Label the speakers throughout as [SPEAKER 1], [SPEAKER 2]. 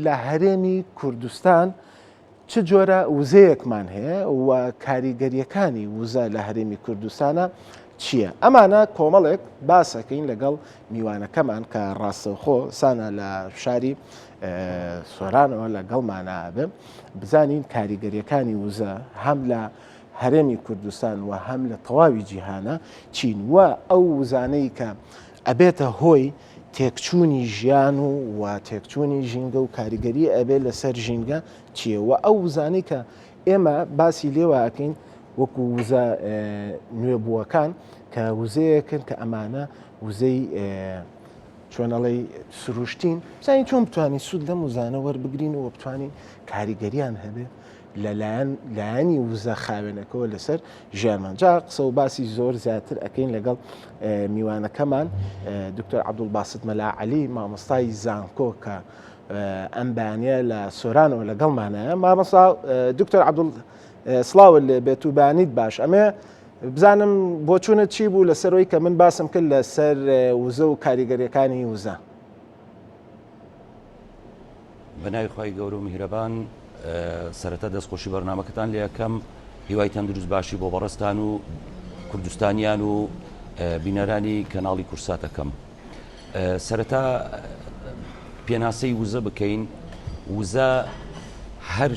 [SPEAKER 1] لە هەرێمی کوردستان چ جۆرە وزەیەکمان هەیە و کاریگەریەکانی وزە لە هەرێمی کوردستانە چییە؟ ئەمانە کۆمەڵێک باسەکەین لەگەڵ میوانەکەمان کە ڕاستەوخۆ سانا لە شاری سۆرانەوە لەگەڵمانە بێ بزانین کاریگەریەکانی وزە هەم لە هەرێمی کوردستان و هەم لە تەواوی جیهانە چین و ئەو وزانەی کە ئەبێتە هۆی تێکچوونی ژیان و و تێکچوونی ژینگە و کاریگەری ئەبێ لەسەر ژینگە چییە و ئەو وزانەی کە ئێمە باسی لێوە ئەکەین وەکو وزە نوێبووەکان کە وزەیەکن کە ئەمانە وزەی چۆنەڵی سروشتین بزانین چۆن بتوانین سوود لەم وزانە وەربگرین و بتوانین کاریگەریان هەبێ لەلایەن لایەنی وزە خاوێنەکەەوە لەسەر ژیانمان جا قسە و باسی زۆر زیاتر ئەەکەین لەگەڵ میوانەکەمان دکتۆر عبدول باسط مەلا علی مامۆستای زانکۆ کە ئەم بەیانە لە سۆرانەوە لەگەڵمانە مامۆستا دکتۆر عبدول سڵاوت لێ بێت و بەیانیت باش ئەمێ بزانم بۆچوونە چی بوو لەسەرەوەی کە من باسم کرد لەسەر وزە و کاریگەریەکانی وزە.
[SPEAKER 2] بە ناوی خوای گەورە و میهرەبان سەرەتا دەستخۆشی بەرنامەکەتان لێ ئەکەم هیوای تەندروست باشی بۆ بەڕێزتان و کوردستانیان و بینەرانی کەناڵی کورسات ئەکەم سەرەتا پێناسەی وزە بکەین وزە هەر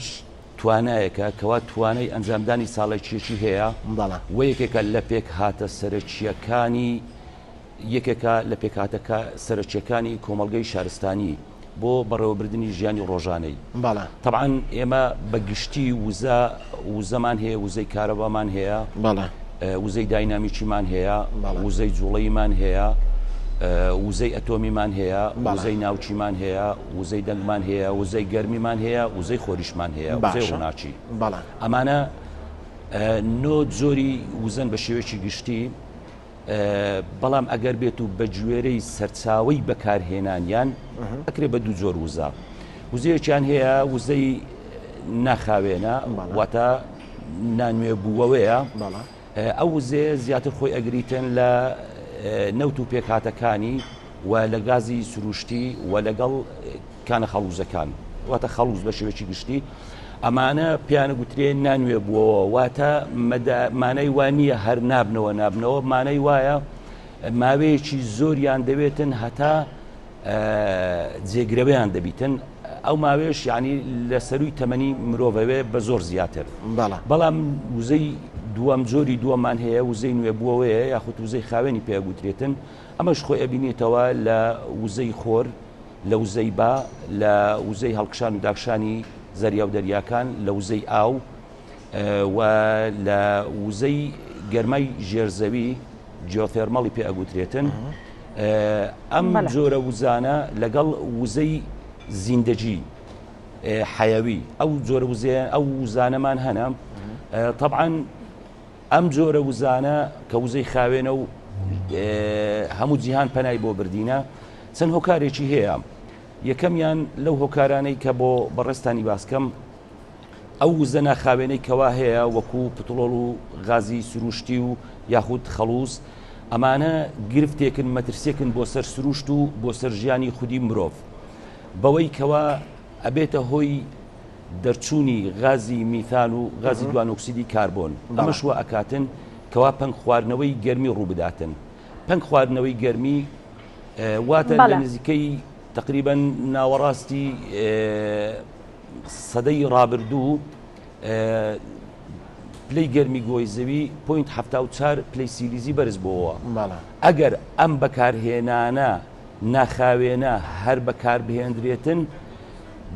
[SPEAKER 2] توانایەکە کەوا توانای ئەنجامدانی ساڵێکیەکی هەیە و یەکێکە لە پێکهاتە سەرەکییەکانی یەکێکە لە پێکهاتە سەرەکییەکانی کۆمەڵگەی شارستانی بۆ بەڕێوەبردنی ژیانی ڕۆژانەی. تەبعەن ئێمە بە گشتی وزە وزەمان هەیە، وزەی کارەبامان هەیە، وزەی داینامیکیمان هەیە، وزەی جوڵەییمان هەیە، وزەی ئەتۆمیمان هەیە، وزەی ناوکیمان هەیە، وزەی دەنگمان هەیە، وزەی گەرمیمان هەیە، وزەی خۆریشمان هەیە، وزەی ڕووناکی. ئەمانە نۆ جۆری وزەن بە شێوەیەکی گشتی. بەڵام ئەگەر بێت و بە گوێرەی سەرچاوەی بەکارهێنانیان ئەکرێ بە دوو جۆر وزە وزەیەکیان هەیە وزەی ناخاوێنە واتە نانوێ بووەوەیە ئەو وزەیە زیاتر خۆی ئەگریتن لە نەوت و پێکهاتەکانی و لە گازی سروشتی و لەگەڵ کانە خەڵوزەکان واتە خەڵوز بە شێوەیەکی گشتی ئەمانە پێیانە گوترێ نانوێ بووەوە واتە مانای وا نییە هەر نابنەوە نابنەوە مانای وایە ماوەیەکی زۆریان دەوێتن هەتا جێگرەوەیان دەبیتن ئەو ماوێش یعنی لە سەروی تەمەنی مرۆڤەوێ بە زۆر زیاتر بەڵام وزەی دووەم جۆری دووەمان هەیە وزەی نوێ بووەوەیە یاخود وزەی خاوێنی پێگوترێتن ئەمەش خۆی ئەبینێتەوە لە وزەی خۆر لە وزەی با، لە وزەی هەڵکشان و داکشانی زەریا و دەریاکان، لە وزەی ئاو و لە وزەی گەرمای ژێرزەوی، جیۆثێرمەڵی پێ ئەگوترێتن. ئەم جۆرە وزانە لەگەڵ وزەی زیندەگی، حەیەوی، ئەو جۆرە وزەیە، ئەو وزانەمان هەنە. تەبعەن ئەم جۆرە وزانە کە وزەی خاوێنە و هەموو جیهان پەنای بۆ بردینە چەند هۆکارێکی هەیە یەکەمیان لەو هۆکارانەی کە بۆ بەڕێزتانی باسکەم ئەو وزە ناخاوێنەی کەوا هەیە وەکو پترۆڵ و غازی سروشتی و یاخود خەڵوز ئەمانە گرفتێکن مەترسێکن بۆ سەر سروشت و بۆ سەر ژیانی خودی مرۆڤ بەوەی کەوا ئەبێتە هۆی دەرچوونی غازی میثان و غازی دوانۆکسیدی کاربۆن، ئەمەش وا ئەکاتن کەوا پەنگ خواردنەوەی گەرمی ڕووبداتن. پەنگ خواردنەوەی گەرمی واتە لە نزیکەی تقریبا ناوەڕاستی سەدەی ڕابردوو پلەی گەرمی گۆی زەوی point 74 پلەی سیلیزی بەرز بۆوە. ئەگەر ئەم بەکارهێنانە ناخاوێنە هەر بەکاربهێندرێتن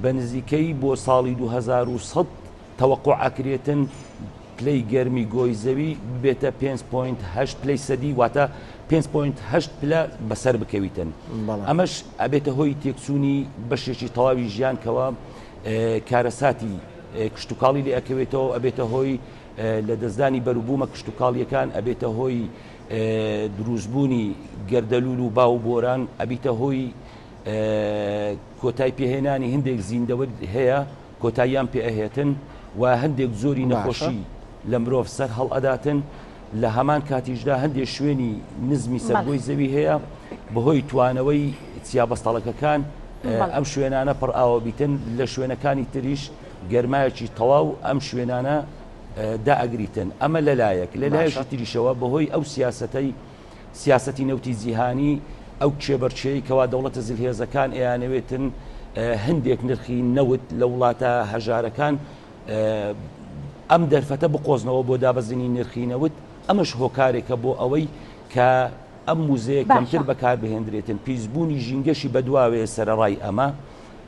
[SPEAKER 2] بە نزیکەیی بۆ ساڵی 2100 تەوەقوع ئەکرێتن پلەی گەرمی گۆی زەوی ببێتە 5.8 پلەی سەدی واتە 5.8 پلە بەسەر بکەویتن ئەمەش ئەبێتە هۆی تێکچوونی بەشێکی تەواوی ژیان کەوە کارەساتی کشتتوکاڵی لێ ئەکەوێتەوە ئەبێتە هۆی لە دەستدانی بەروبوومە کشتتوکاڵیەکان ئەبێتە هۆی دروستبوونی گەردەلوول و با و بۆران ئەبیتە هۆی کۆتای پێهێنانی هەندێک زیندەوەر هەیە کۆتاییان پێ ئەهێتن و هەندێک جۆری نەخۆشی لە مرۆڤ سەر هەڵ ئەداتن لە هەمان کاتیشدا هەندێک شوێنی نزمی سەرگۆی زەوی هەیە بەهۆی توانەوەی چیا بەستەڵەکەکان ئەم شوێنانە پڕ ئاوە بیتن لە شوێنەکانی تریش گەرمایەکی تەواو ئەم شوێنانە دائەگریتن ئەمە لەلایەک لەلایەکی تریشەوە بەهۆی ئەو سیاسەتەی سیاسەتی نەوتی جیهانی ئەو کێبەرکێی کەوا دەوڵەتە زلهێزەکان ئەیانەوێتن هەندێک نرخی نەوت لە وڵاتە هەژارەکان ئەم دەرفەتە بقۆزنەوە بۆ دابەزینی نرخی نەوت ئەمەش هۆکارێکە بۆ ئەوەی کە ئەم وزەیە کەمتر بەکار بهێندرێتن پیسبوونی ژینگەشی بەدواوەیە سەرەڕای ئەمە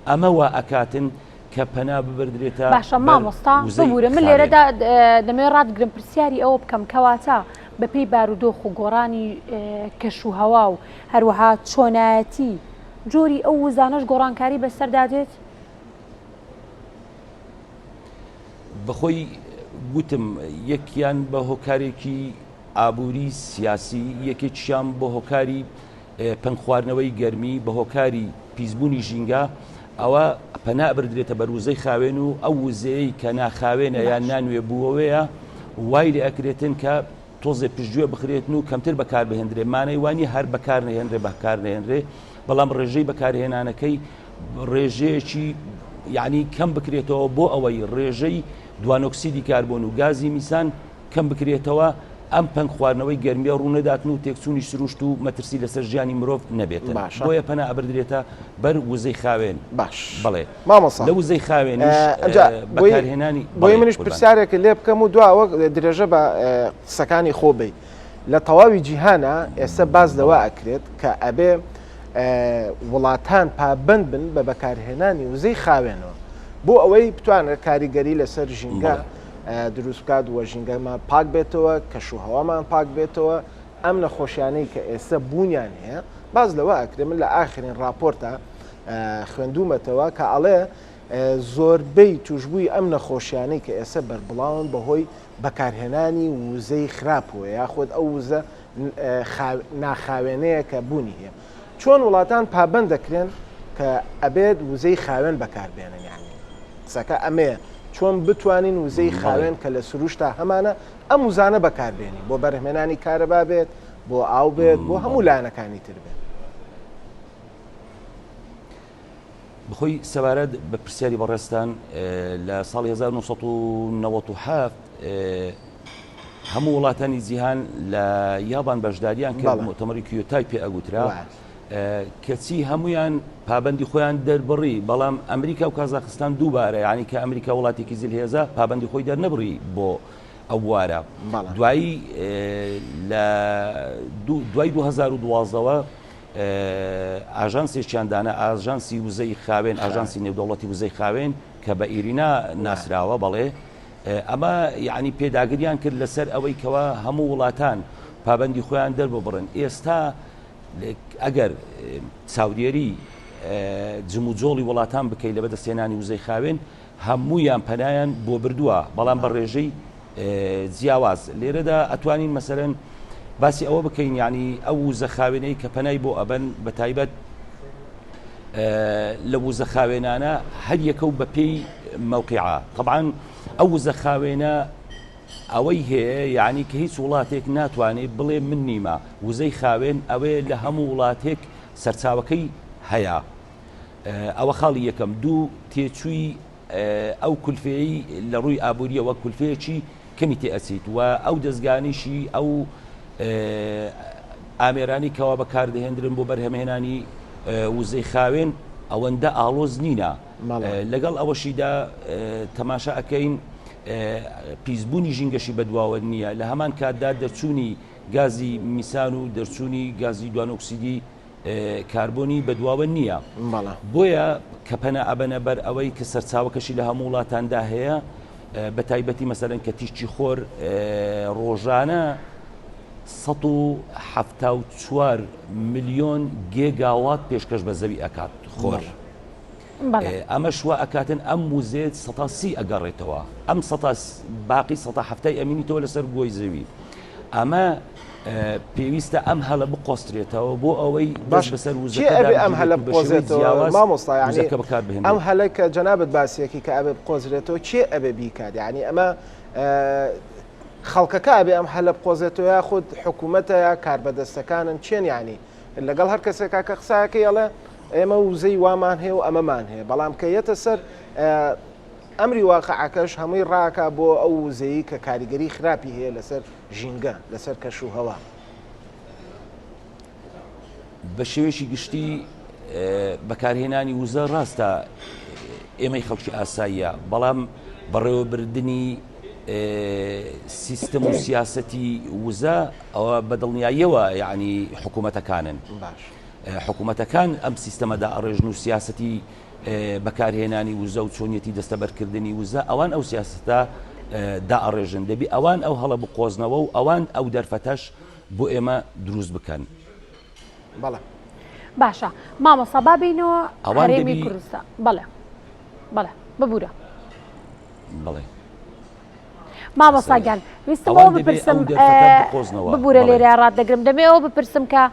[SPEAKER 2] ئەمە وا ئەکاتن کە پەنا ببردرێتە
[SPEAKER 3] باشە مامۆستا ببورە من لێرەدا دەمەوێت ڕاتگرم پرسیاری ئەوە بکەم کەواتە بەپێی بارودۆخ و گۆڕانی کەش و هەوا و هەروەها چۆنایەتی جۆری ئەو وزانەش گۆڕانکاری بەسەردا دێت؟
[SPEAKER 2] بەخۆی گوتم یەکیان بە هۆکارێکی ئابووری سیاسی، یەکێکیشیان بە هۆکاری پەنگخواردنەوەی گەرمی، بە هۆکاری پیسبوونی ژینگە، ئەوە پەنا ئەبردرێتە بەر وزەی خاوێن و ئەو وزەیەی کە ناخاوێنە یان نانوێبووەوەیە وای لێ ئەکرێتن کە تۆزێ پشتگوێ بخرێتن و کەمتر بەکاربهێندرێ، مانای وا نییە هەر بەکار نەهێنرێ بەکار نەهێنرێ، بەڵام ڕێژەی بەکارهێنانەکەی ڕێژەیەکی یعنی کەم بکرێتەوە بۆ ئەوەی ڕێژەی دوانۆکسیدی کاربۆن و گازی میسان کەم بکرێتەوە، ئەم پەنگ خواردنەوەی گەرمیە ڕوونەداتن و تێکچوونی سروشت و مەترسی لەسەر ژیانی مرۆڤ نەبێتن.
[SPEAKER 1] باشە.
[SPEAKER 2] بۆیە پەنا ئەبردرێتە بەر وزەی خاوێن.
[SPEAKER 1] باش.
[SPEAKER 2] بەڵێ.
[SPEAKER 1] مامۆستا.
[SPEAKER 2] لە وزەی خاوێنیش
[SPEAKER 1] ئەجا بۆی
[SPEAKER 2] بەکارهێنانی
[SPEAKER 1] بۆی
[SPEAKER 2] بەڵێ
[SPEAKER 1] منیش
[SPEAKER 2] قوربان.
[SPEAKER 1] پرسیارێکت لێ بکەم و دواوە درێژە بە قسەکانی خۆ بەی. لە تەواوی جیهانا ئێستا باس لەوە ئەکرێت کە ئەبێ وڵاتان پابەند بن بە بەکارهێنانی وزەی خاوێنەوە بۆ ئەوەی بتوانرێت کاریگەری لەسەر ژینگە
[SPEAKER 2] بەڵێ.
[SPEAKER 1] دروست بکات و ژینگەمان پاک بێتەوە، کەش و هەوامان پاک بێتەوە، ئەم نەخۆشیانەی کە ئێستا بوونیان هەیە باس لەوە ئەکرێ من لە ئاخرین راپۆرتە خوێندومەتەوە کە ئەڵێ زۆربەی توشببووی ئەم نەخۆشیانەی کە ئێستا بەربڵاون بەهۆی بەکارهێنانی وزەی خراپەوە یاخود ئەو وزە ناخاوێنەیە کە بوونی هەیە چۆن وڵاتان پابەند دەکرێن کە ئەبێت وزەی خاوێن بەکاربێنن یانی قسەکە ئەمەیە چۆن بتوانین وزەی خاوێن کە لە سروشتا هەمانە ئەم وزانە بەکاربێنین بۆ بەرهمێنانی کارەبا بێت بۆ ئاو بێت بۆ هەموو لایەنەکانی تر بێت.
[SPEAKER 2] بخۆی سەبارەت بە پرسیاری بەڕێزتان لە ساڵی 1997 هەموو وڵاتانی جیهان لە یابان بەشداریان کرد مؤتەمەری کیۆتای پێ ئەگوترا کەچی هەمویان پابندی خۆیان دەربڕی بەڵام ئەمریکا و کازاخستان دووبارە یعنی کە ئەمریکا وڵاتێکی زلهێزە پابندی خۆی دەرنەبڕی بۆ ئەو بوارە دوایی لە دوای 2012ەوە ئاژانسێکیان دانا ئاژانسی وزەی خاوێن ئاژانسی نێودەوڵەتی وزەی خاوێن کە بە ئیرینا ناسراوە بەڵێ ئەمە یعنی پێداگریان کرد لەسەر ئەوەی کەوا هەموو وڵاتان پابندی خۆیان دەرببڕن ئێستا ئەگەر چاودێری جموجۆڵی وڵاتان بکەیت لە بەدەستهێنانی وزەی خاوێن هەموویان پەنایان بۆ بردووە بەڵام بە ڕێژەی جیاواز لێرەدا ئەتوانین مەسەرەن باسی ئەوە بکەین یعنی ئەو وزە خاوێنەی کە پەنای بۆ ئەبەن بە تایبەت لە وزە خاوێنانە هەر یەکە و بەپێی مەوقعە طبعا ئەو وزە خاوێنە ئەوەی هەیە یعنی کە هیچ وڵاتێک ناتوانێت بڵێ من نیمە وزەی خاوێن ئەوەیە لە هەموو وڵاتێک سەرچاوەکەی هەیە ئەوە خاڵی یەکەم دوو تێچووی ئەو کولفەیەی لە ڕووی ئابووریەوە کولفەیەکی کەمی تێ ئەچیت و ئەو دەستگانیشی ئەو ئامێرانی کەوا بەکاردەهێندرن بۆ بەرهەمهێنانی وزەی خاوێن ئەوەندە ئاڵۆز نینە لەگەڵ ئەوەشیدا تەماشا ئەەکەین پیسبوونی ژینگەشی بەدواوە نییە لە هەمان کاتدا دەرچوونی گازی میسان و دەرچوونی گازی دوانۆکسیدی کاربۆنی بەدواوە نییە بۆیە کە پەنا ئەبەنە بەر ئەوەی کە سەرچاوەکەشی لە هەموو وڵاتاندا هەیە بە تایبەتی مەسەرەن کە تیشکی خۆر ڕۆژانە 1970 میلیۆن گێگاوات پێشکەش بە زەوی ئەکات خۆر. ئەمەش وا ئەکاتن ئەم وزەیە سەتا سی ئەگەڕێتەوە ئەم سەتا باقی سەتا هەفتای ئەمینیتەوە لەسەر گۆی زەوی ئەمە پێویستە ئەم هەلە بقۆسترێتەوە بۆ ئەوەی باش بەسەر
[SPEAKER 1] وزەکە ئەبێ ئەم هەلە بقۆزێتەوە مامۆستا یعنی
[SPEAKER 2] بەکار بهێنێت
[SPEAKER 1] ئەم هەلە کە جەنابت باسیەکی کە ئەبێ بقۆزرێتەوە کێ ئەبێ بیکات یعنی ئەمە خەڵکەکە ئەبێ ئەم هەلە بقۆزێتەوە یاخود حکوومەتە یا کاربەدەستەکانن چێن یعنی لەگەڵ هەر کەسێکا کە قسایەکەی ئەڵێ. ئێمە وزەی وامان هەیە و ئەمەمان هەیە بەڵام کە یەتە سەر ئەمری واقعەکەش هەمووی ڕاکا بۆ ئەو وزەیی کە کاریگەری خراپی هەیە لەسەر ژینگە لەسەر کەش و هەوا.
[SPEAKER 2] بە شێوەیەکی گشتی بەکارهێنانی وزە ڕاستە ئێمەی خەڵکی ئاساییە بەڵام بەڕێوەبردنی سیستم و سیاسەتی وزە ئەوە بە دڵنیاییەوە یعنی حکوومەتەکانن
[SPEAKER 1] باش
[SPEAKER 2] حکوومەتەکان ئەم سیستەمەدا ئەڕێژن و سیاسەتی بەکارهێنانی وزە و چۆنیەتی دەستەبەرکردنی وزە ئەوان ئەو سیاستە دائەڕێژن دەبی ئەوان ئەو هەڵە بقۆزنەوە و ئەوان ئەو دەرفەتەش بۆ ئێمە دروست بکەن.
[SPEAKER 1] بەڵێ.
[SPEAKER 3] باشە مامۆستا با بینەوە
[SPEAKER 2] ئەوان
[SPEAKER 3] هەرێمی
[SPEAKER 2] دەبی
[SPEAKER 3] کوردستان بەڵێ بەڵێ ببورە.
[SPEAKER 2] بەڵێ.
[SPEAKER 3] مامۆستا گیان ویستم
[SPEAKER 2] ئەوان
[SPEAKER 3] ئەوە
[SPEAKER 2] دەبێ
[SPEAKER 3] بپرسم
[SPEAKER 2] ئەو دەرفەتە بقۆزنەوە.
[SPEAKER 3] ببورە
[SPEAKER 2] بەڵێ.
[SPEAKER 3] لێرە ڕات دەگرم دەمێ ئەوە بپرسم کە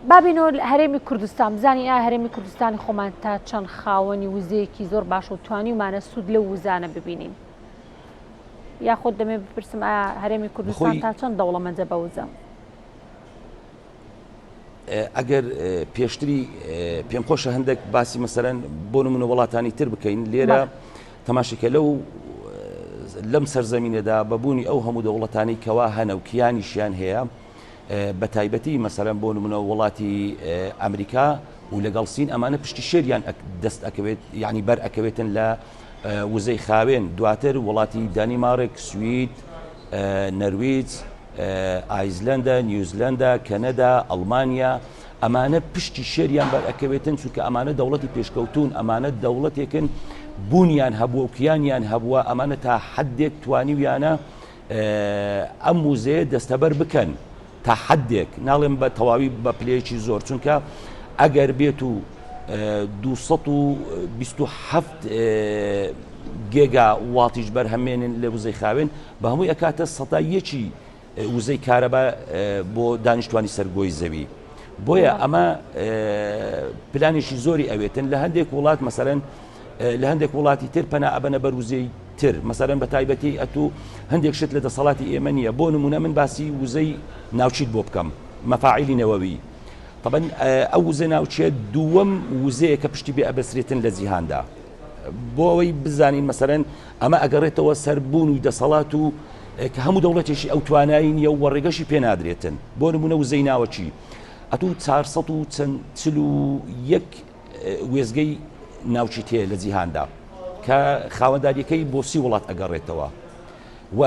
[SPEAKER 3] با بینەوە هەرێمی کوردستان بزانین ئایا هەرێمی کوردستانی خۆمان تا چەند خاوەنی وزەیەکی زۆر باش و توانیومانە سوود لەو وزانە ببینین یاخود دەمێ بپرسم ئایا هەرێمی کوردستان
[SPEAKER 2] بەخۆی
[SPEAKER 3] تا چەند دەوڵەمەندە بە وزە؟
[SPEAKER 2] ئەگەر پێشتری پێم خۆشە هەندێک باسی مەسەرەن بۆ نمونە وڵاتانی تر بکەین لێرە تەماشەکە لەو لەم سەرزەمینەدا بەبوونی ئەو هەموو دەوڵەتانی کەوا هەنە و کیانیشیان هەیە بە تایبەتی مەسەرەن بۆ نمونە وڵاتی ئەمریکا و لەگەڵ سین ئەمانە پشتی شێریان دەست ئەکەوێت یعنی بەر ئەکەوێتن لە وزەی خاوێن دواتر وڵاتی دانیمارک سوید نەرویج، ئایزلەندە، نیوزلەندا، کەنەدا، ئەڵمانیا، ئەمانە پشتی شێریان بەر ئەکەوێتن چونکە ئەمانە دەوڵەتی پێشکەوتوون، ئەمانە دەوڵەتێکن بوونیان هەبووە و کیانیان هەبووە، ئەمانە تا حەدێک توانیویانە ئەم وزەیە دەستەبەر بکەن تا حەدێک، ناڵێم بە تەواوی بە پلەیەکی زۆر، چونکە ئەگەر بێت و 227 گێگا واتیش بەرهەمێنن لە وزەی خاوێن بە هەمووی ئەکاتە سەدا یەکی وزەی کارەبا بۆ دانیشتوانی سەر گۆی زەوی. بۆیە ئەمە پلانێکی زۆری ئەوێتن لە هەندێک وڵات مەسەرەن لە هەندێک وڵاتی تر پەنا ئەبەنە بەر وزەی تر مەسەرەن بە تایبەتی ئەتوو هەندێک شت لە دەسەڵاتی ئێمە نییە بۆ نمونە من باسی وزەی ناوچیت بۆ بکەم مەفاعیلی نەوەوی طبعا ئەو وزە ناوچێت دووەم وزەیە کە پشتی بێ ئەبەسرێتن لە جیهاندا بۆ ئەوەی بزانین مەسەرەن ئەمە ئەگەڕێتەوە سەر بوون و دەسەڵات و کە هەموو دەوڵەتێکی ئەو توانایی نییە و ڕێگەشی پێ نادرێتن بۆ نمونە وزەی ناوەکی ئەتوو 441 وێزگەی ناوچی تێ لە جیهاندا کە خاوەنداریەکەی بۆ سی وڵات ئەگەڕێتەوە و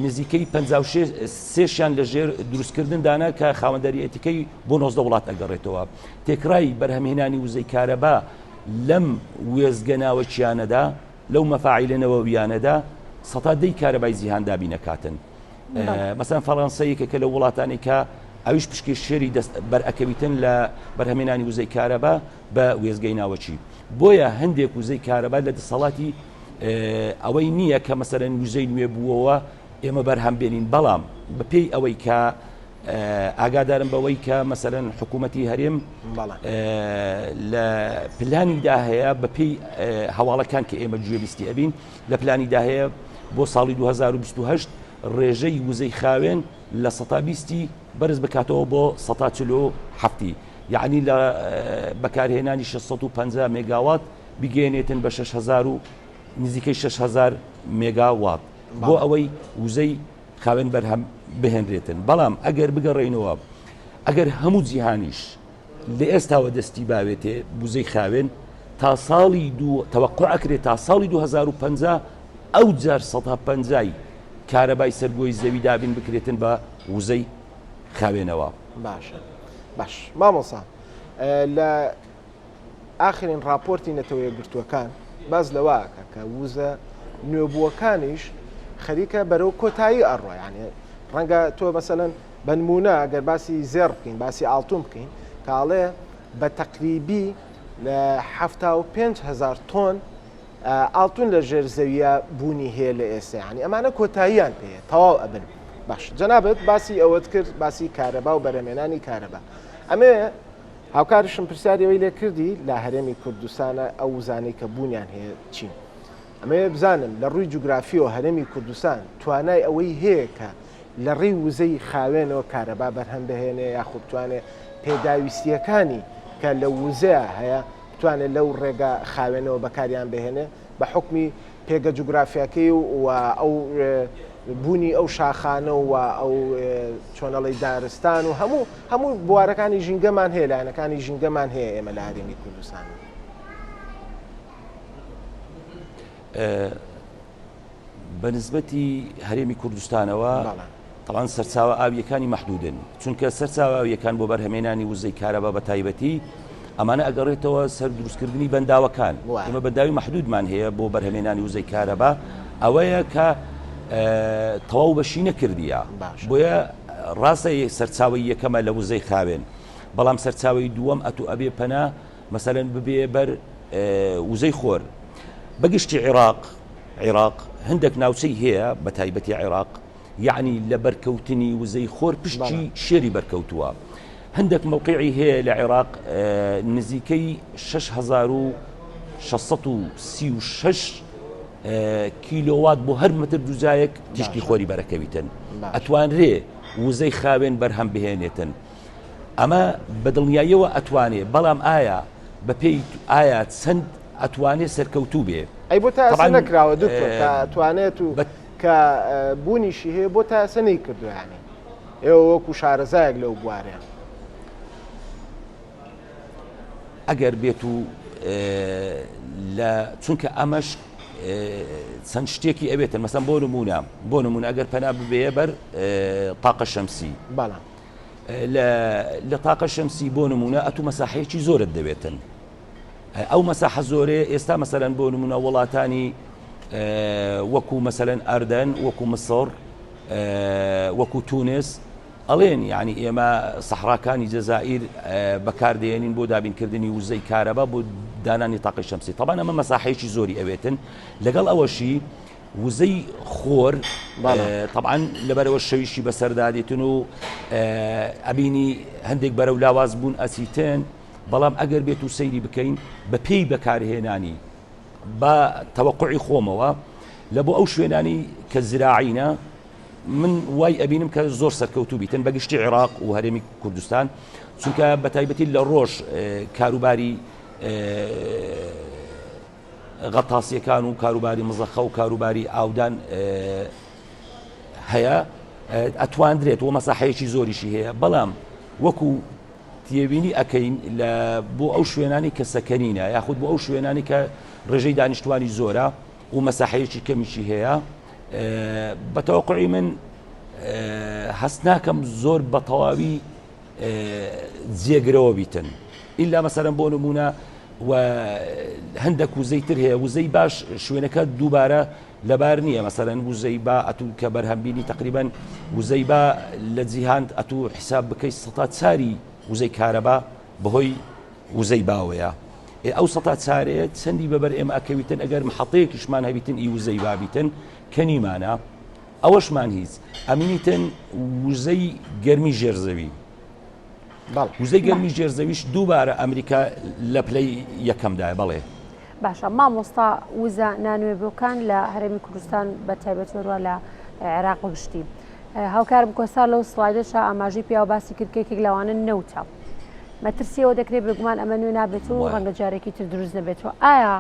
[SPEAKER 2] نزیکەی 53 شیان لە ژێر دروستکردندانە کە خاوەنداریەتەکەی بۆ 19 وڵات ئەگەڕێتەوە تێکرای بەرهەمهێنانی وزەی کارەبا لەم وێستگە ناوەکییانەدا، لەو مەفاعیلە نەوەوییانەدا سەتا دەی کارەبای جیهان دابین ئەکاتن. مەسەلەن فەڕەنسە یەکێکە لەو وڵاتانەی کە ئەویش پشکی شێری دەست بەر ئەکەویتن لە بەرهەمێنانی وزەی کارەبا بە وێستگەی ناوەکی. بۆیە هەندێک وزەی کارەبا لە دەسەڵاتی ئەوەی نییە کە مەسەلەن وزەی نوێ بووەوە ئێمە بەرهەم بێنین، بەڵام بەپێی ئەوەی کە ئاگادارم بەوەی کە مەسەلەن حکوومەتی هەرێم لە پلانیدا هەیە بەپێی هەواڵەکان کە ئێمە گوێبیستی ئەبین لە پلانیدا هەیە بۆ ساڵی 2028 ڕێژەی وزەی خاوێن لە سەتا بیستی بەرز بکاتەوە بۆ سەتا چلو هەفتی یعنی لە بەکارهێنانی 650 مێگاوات بگەێنێتن بە 6000 و نزیکەی 6000 مێگاوات بۆ ئەوەی وزەی خاوێن بەرهەم بهێنرێتن، بەڵام ئەگەر بگەڕێینەوە ئەگەر هەموو جیهانیش لە ئێستاوە دەستی باوێتێ وزەی خاوێن تا ساڵی دوو تەوەقع ئەکرێت تا ساڵی 2050 ئەو جار سەدا پەنجای کارەبای سەرگۆی زەوی دابین بکرێتن بە وزەی خاوێنەوە.
[SPEAKER 1] باشە باش مامۆسا لە ئاخرین ڕاپۆرتی نەتەوە یەکگرتووەکان باس لەوە ئەکا کە وزە نوێبووەکانیش خەریکە بەرەو کۆتایی ئەڕوا یانێ ڕەنگە تۆ مەسەلەن بە نمونە ئەگەر باسی زێڕ بکەین باسی ئاڵتون بکەین کاڵێ بە تەقریبی لە 75 هزار تۆن ئاڵتون لە ژێر زەویە بوونی هەیە لە ئێستا یعنی ئەمانە کۆتاییان پێیە تەواو ئەبن باش جەنابەت باسی ئەوەت کرد باسی کارەبا و بەرەمێنانی کارەبا ئەمێ هاوکاریشم پرسیاری ئەوەی لێ کردی لە هەرێمی کوردستانە ئەو وزانەی کە بوونیان هەیە چین؟ ئەمەوێ بزانم لە ڕووی جوگرافیەوە هەرێمی کوردستان توانای ئەوەی هەیە کە لە ڕێی وزەی خاوێنەوە کارەبا بەرهەم بهێنێ یاخود بتوانێ پێداویستییەکانی. کە لە وزەیا هەیە بتوانێت لەو ڕێگا خاوێنەوە بەکاریان بهێنێ بە حوکمی پێگە جوگرافیاکەی و ئەو بوونی ئەو شاخانە و ئەو چۆنەڵی دارستان و هەموو هەموو بوارەکانی ژینگەمان هەیە لایەنەکانی ژینگەمان هەیە ئێمە لە هەرێمی کوردستان.
[SPEAKER 2] بە نسبەتی هەرێمی کوردستانەوە تەوان سەرچاوە ئاویەکانی مەحدودن چونکە سەرچاوە ئاویەکان بۆ بەرهەمێنانی وزەی کارەبا بە تایبەتی ئەمانە ئەگەڕێتەوە سەر دروستکردنی بەنداوەکان ئێمە بەنداوی مەحدودمان هەیە بۆ بەرهەمێنانی وزەی کارەبا ئەوەیە کە تەواو بەشی نەکردیە بۆیە ڕاستە سەرچاوی یەکەمە لە وزەی خاوێن بەڵام سەرچاوی دووەم ئەتو ئەبێ پەنا مەسەلەن ببێ بەر وزەی خۆر. بەگشتی عێراق عێراق هەندێک ناوچەی هەیە بە تایبەتی عێراق یعنی لە بەرکەوتنی وزەی خۆر پشتی شێری بەرکەوتووە. هەندێک موقعی هەیە لە عێراق نزیکەی 6636 کیلۆوات بۆ هەر متر دووجایەک تیشکی خۆری بەرەکەویتن ئەتوانرێ وزەی خاوێن بەرهەم بهێنێتن. ئەمە بە دڵنیاییەوە ئەتوانێ، بەڵام ئایا بە پێی ئایا چەند ئەتوانێ سەرکەوتوو بێ؟
[SPEAKER 1] ئەی بۆ تا ئێستا نەکراوە دکتۆر کە ئەتوانێت و کە بوونیشی هەیە بۆ تا ئێستا نەیکردووە یانی ئێوە وەکو شارەزایەک لەو بوارەیە؟
[SPEAKER 2] ئەگەر بێت و لە چونکە ئەمەش چەند شتێکی ئەوێتن مەسەن بۆ نمونە بۆ نمونە ئەگەر پەنا ببێ بەر تاقە شەمسی
[SPEAKER 1] بەڵام
[SPEAKER 2] لە تاقە شەمسی بۆ نمونە ئەتو مەساحەیەکی زۆرت دەوێتن ئەو مەساحە زۆرێ ئێستا مەسەلەن بۆ نمونە وڵاتانی وەکو مەسەلەن ئەردەن وەکو مسڕ وەکو تونس ئەڵێن یعنی ئێمە سەحراکانی جەزائیر بەکاردێنین بۆ دابینکردنی وزەی کارەبا بۆ دانانی تاقی شەمسی تەبان ئەمە مەساحەیەکی زۆری ئەوێتن لەگەڵ ئەوەشی وزەی خۆر تەبعەن لەبەرەوە شەویشی بەسەردا دێتن و ئەبینی هەندێک بەرەو لاواز بوون ئەچیتن بەڵام ئەگەر بێت و سەیری بکەین بە پێی بەکارهێنانی بە تەوەقعی خۆمەوە لە بۆ ئەو شوێنانی کە زراعینە من وای ئەبینم کە زۆر سەرکەوتوو بیتن بە گشتی عێراق و هەرێمی کوردستان چونکە بە تایبەتی لە ڕۆژ کاروباری غەتاسیەکان و کاروباری مزەخە و کاروباری ئاودان هەیە ئەتواندرێت و مەساحەیەکی زۆریشی هەیە بەڵام وەکو تێبینی ئەەکەین لە بۆ ئەو شوێنانی کە سەکەنینە یاخود بۆ ئەو شوێنانی کە ڕێژەی دانیشتوانی زۆرە و مەساحەیەکی کەمیشی هەیە بە تەوەقعی من هەست ناکەم زۆر بە تەواوی جێگرەوە بیتن ئیلا مەسەرەن بۆ نمونە و هەندێک وزەی تر هەیە وزەی باش شوێنەکە دووبارە لەبار نییە مەسەرەن وزەی با ئەتوو کە بەرهەمبینی تقریبان وزەی با لە جیهان ئەتوو حیساب بکەی سەتا چاری وزەی کارەبا بەهۆی وزەی باوەیە ئەو سەتا چارەیە چەندی بەبەر ئێمە ئەکەویتن ئەگەر محەتەیەکیشمان هەبیتن ئی وزەی بابیتن کەنیمانە ئەوەشمان هیچ ئەمینیتن وزەی گەرمی ژێر زەوی وزەی گەرمی ژێر زەویش دووبارە ئەمریکا لە پلەی یەکەمدایە بەڵێ.
[SPEAKER 3] باشە مامۆستا وزە نانوێبووەکان لە هەرێمی کوردستان بە تایبەتی هەروە لە عێراق بەگشتی هاوکارم کۆسار لەو سڵایدەشا ئاماژەی پیاوە باسی کرد کە یەکێک لەوانە نەوتە مەترسیەوە دەکرێت بێگومان ئەمە نوێ نابێت و ڕەنگە جارێکی تر دروست نەبێتەوە ئایا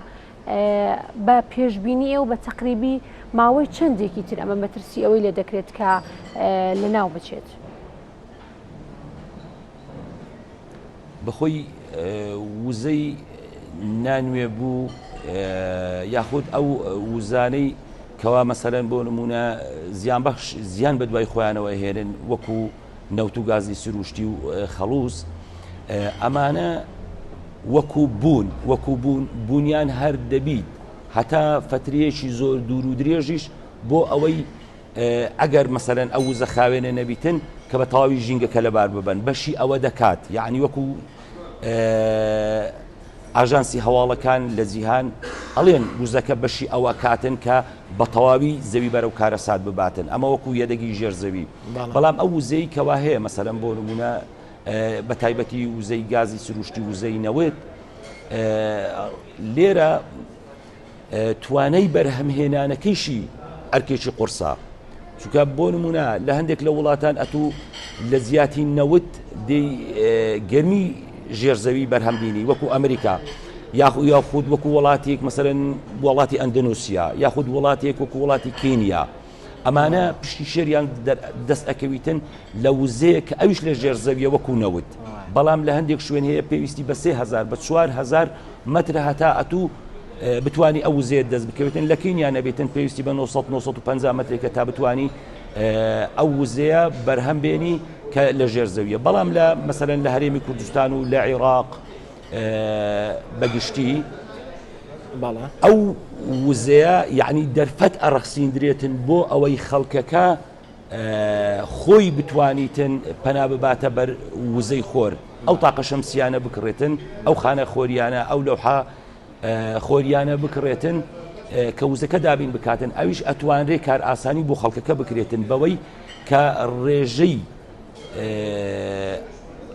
[SPEAKER 3] بە پێشبینی ئێوە بە تەقریبی ماوەی چەندێکی تر ئەمە مەترسی ئەوەی لێ دەکرێت کە لەناو بچێت؟
[SPEAKER 2] بەخۆی وزەی نانوێ بوو یاخود ئەو وزانەی کەوا مەسەرەن بۆ نمونە زیان بەخش زیان بە دوای خۆیانەوە هێنن وەکو نەوت و گازی سروشتی و خەڵوز ئەمانە وەکو بوون وەکو بوون بوونیان هەر دەبیت هەتا فترەیەکی زۆر دوور و درێژیش بۆ ئەوەی ئەگەر مەسەلەن ئەو وزە خاوێنە نەبیتن کە بە تەواوی ژینگەکە لەبار ببەن بەشی ئەوە دەکات یعنی وەکو ئاژانسی هەواڵەکان لە جیهان ئەڵێن وزەکە بەشی ئەوە کاتن کە بە تەواوی زەوی بەرەو کارەسات بباتن ئەمە وەکو یەدەگی ژێر زەوی بەڵام ئەو وزەی کەوا هەیە مەسەلەن بۆ نمونە بە تایبەتی وزەی گازی سروشتی وزەی نەوت لێرە توانای بەرهەمهێنانەکەیشی ئەرکێکی قورسە چونکە بۆ نمونە لە هەندێک لە وڵاتان ئەتوو لە زیاتی نەوت دێی گەرمی ژێرزەوی بەرهەم بینی وەکو ئەمریکا یاخو یاخود وەکو وڵاتێک مەسەرەن وڵاتی ئەندەنوسیا یاخود وڵاتێک وەکو وڵاتی کینیا ئەمانە پشتی شێریان دەست ئەکەویتن لە وزەیە کە ئەویش لە ژێر زەویە وەکو نەوت بەڵام لە هەندێک شوێن هەیە پێویستی بە 3000 بە 4000 مەتر هەتا ئەتوو بتانی ئەو وزەیە دەست بکەوێتن لە کینیا نەبێتن پێویستی بە 900 950 مەترێکە تا بتانی ئەو وزەیە بەرهەم بێنی کە لە ژێر زەویە بەڵام لە مەسەرەن لە هەرێمی کوردستان و لە عێراق بەگشتی ئەو وزەیە یعنی دەرفەت ئەڕەخسیندرێتن بۆ ئەوەی خەڵکەکە خۆی بتوانیتن پەنا بباتە بەر وزەی خۆر ئەو تاقە شەمسیانە بکڕێتن ئەو خانە خۆریانە ئەو لەوحە خۆریانە بکڕێتن کە وزەکە دابین بکاتن ئەویش ئەتوانرێ کار ئاسانی بۆ خەڵکەکە بکرێتن بەوەی کە ڕێژەی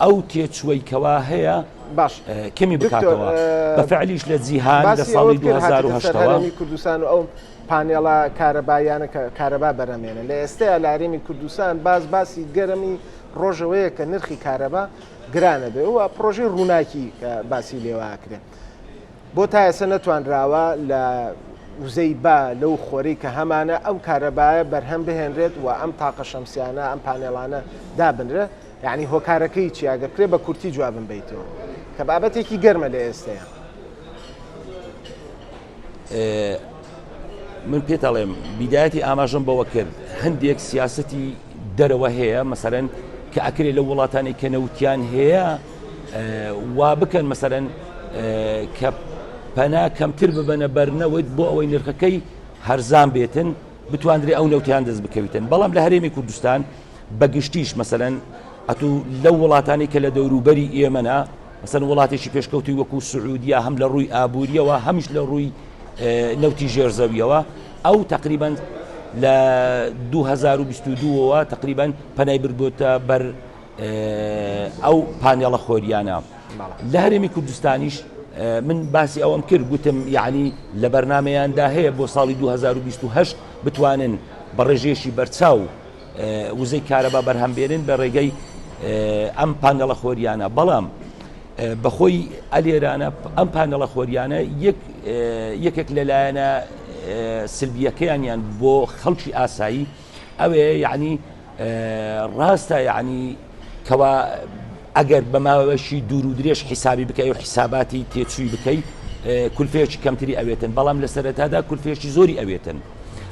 [SPEAKER 2] ئەو تێچووەی کەوا هەیە
[SPEAKER 1] باش
[SPEAKER 2] کەمی بکاتەوە بە فعلیش لە جیهان لە ساڵی 2010
[SPEAKER 1] کوردستان و ئەو پانێڵە کارەباییانە کە کارەبا بەرهەمێنن لە ئێستەیا لە هەرێمی کوردستان باس باسی گەرمی ڕۆژەوەیە کە نرخی کارەبا گرانە بێ و پڕۆژەی ڕووناکی کە باسی لێوە ئەکرێ بۆ تا ئێستا نەتوانراوە لە وزەی با لەو خۆرەی کە هەمانە ئەم کارەبایە بەرهەم بهێنرێت و ئەم تاقە شەمسیانە ئەم پانێڵانە دابنرێ یعنی هۆکارەکەی چیە گەر کرێ بە کورتی جوابم بیتەوە کە بابەتێکی گەرمە لە ئێستەیە.
[SPEAKER 2] من پێت ئەڵێم بیدایەتی ئاماژەم بەوە کرد هەندێک سیاستی دەرەوە هەیە مەسەرەن کە ئەکرێ لە وڵاتانی کە نەوتیان هەیە وا بکەن مەسەرەن کە پەنا کەمتر ببەنە بەرنەوت بۆ ئەوەی نرخەکەی هەرزان بێتن بتواندرێ ئەو نەوتیان دەست بکەویتن بەڵام لە هەرێمی کوردستان بەگشتیش مەسەرەن ئەتوو لەو وڵاتانی کە لە دەوروبەری ئێمەنا مەسەلەن وڵاتێکی پێشکەوتووی وەکو سعودیە هەم لە ڕووی ئابووریەوە هەمیش لە ڕووی نەوتی ژێر زەویەوە ئەو تقریبان لە 2022ەوە تقریبان پەنای بردبووتە بەر ئەو پانێڵە خۆریانە لە هەرێمی کوردستانیش من باسی ئەوەم کرد گوتم یعنی لە بەرنمەیاندا هەیە بۆ ساڵی 2028 بتوانن بە ڕێژەیەکی بەرچاو وزەی کارەبا بەرهەم بێنن بە ڕێگەی ئەم پانێڵە خۆریانە بەڵام بەخۆی ئەلێرانە ئەم پانێڵە خۆریانە یەک یەکێک لەلایەنە سلبیەکەیانیان بۆ خەڵکی ئاسایی ئەوێ یعنی ڕاستە یعنی کەوا ئەگەر بە ماوەشی دوور و درێژ حیسابی بکەی و حیساباتی تێچووی بکەی کولفەیەکی کەمتری ئەوێتن بەڵام لە سەرەتادا کولفەیەکی زۆری ئەوێتن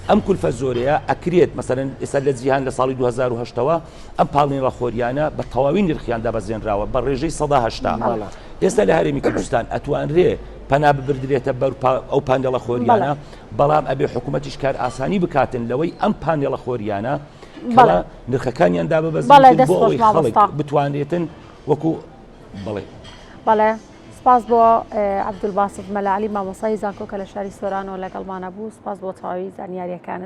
[SPEAKER 2] ئەم کولفە زۆرەیە ئەکرێت مەسەرەن ئێستا لە جیهان لە ساڵی 2010ەوە ئەم پاڵنێڵە خۆریانە بە تەواوی نرخیان دابەزێنراوە بە ڕێژەی 180 ئێستا لە هەرێمی کوردستان ئەتوانرێ پەنا ببردرێتە بەر ئەو پانێڵە خۆریانە بەڵام ئەبێ حکوومەتیش کار ئاسانی بکاتن لەوەی ئەم پانێڵە خۆریانە کەوا نرخەکانیان داببەزێنن بۆ ئەوەی خەڵک بتوانێتن وەکو بەڵێ.
[SPEAKER 3] بەڵێ سپاس بۆ عەبدولباسط مەلا عەلی مامۆستای زانکۆ کە لە شاری سۆرانەوە لەگەڵمانە بوو سپاس بۆ تەواوی زانیاریەکانت.